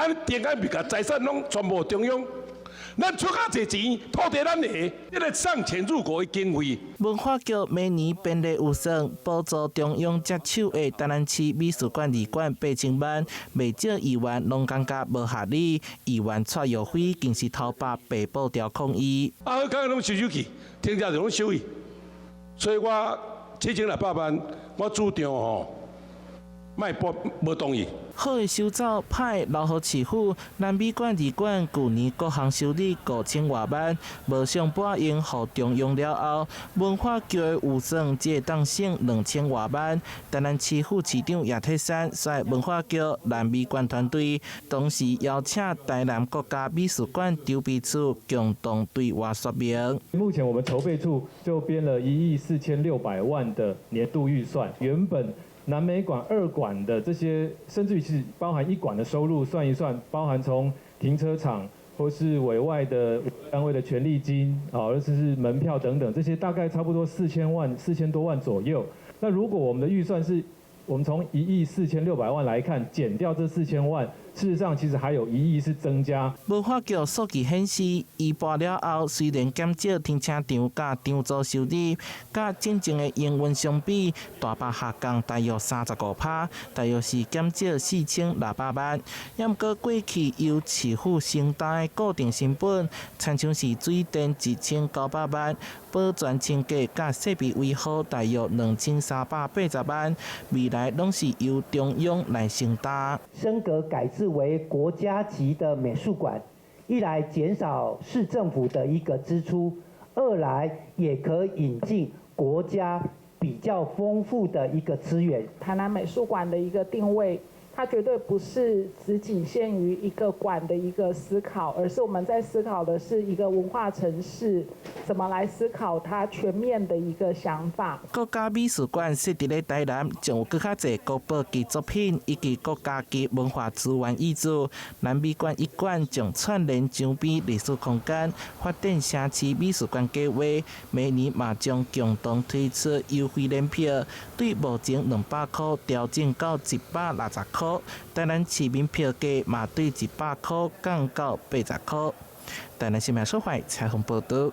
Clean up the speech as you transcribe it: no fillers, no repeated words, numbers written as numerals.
按呢定按袂共財產攏全部中央。咱出較濟錢，土地咱的，這个送錢入國的經費。文化局每年編列預算，補助中央接手的台南市美術館二館8000萬，袂少議員攏感覺無合理。議員蔡耀輝更是頭髮白布條抗議。啊，好，剛剛攏收收去，停車場攏收去，所以我7600萬，我主張吼，莫撥無同意。好的收走，歹留予市府。南美館二館舊年各項收入5000外萬，無償撥用予中央了後，文化局的預算只會當省2000外萬。台南市副市長葉鐵山率文化局南美館團隊，同時邀請台南國家美術館籌備處共同對外說明。目前我們籌備處就編了1億4600萬的年度預算，原本南美館二館的這些，甚至於是包含一館的收入，算一算，包含從停車場或是委外的單位的權利金，啊，或者是門票等等，這些大概差不多4000萬、4000多萬左右。那如果我們的預算是，我們從1億4600萬來看，減掉這四千萬，事實上其實還有1億是增加。文化局數據顯示，移撥了後，雖然減少停車場佮場租收入，佮進前的營運相比，大幅下降大約35%，大約是減少4600萬。也毋過過去由市府承擔的固定成本，親像是水電1900萬，保全清潔佮設備維護大約2380萬，未來攏是由中央來承擔。升格改制為國家級的美術館，一來減少市政府的一個支出，二來也可引進國家比較豐富的一個資源。台南美術館的一個定位，它絕對不是只僅限於一個館的一個思考，而是我們在思考的是一個文化城市，怎麼來思考它全面的一個想法。國家美術館設佇咧台南，將有閣較濟國寶級作品以及國家級文化資源挹注。南美館一館將串聯周邊歷史空間，發展城市美術館計劃，明年嘛將共同推出優惠聯票，對目前200塊調整到160塊。台南市民票價嘛對100塊降到80塊。台南新聞所採訪報導。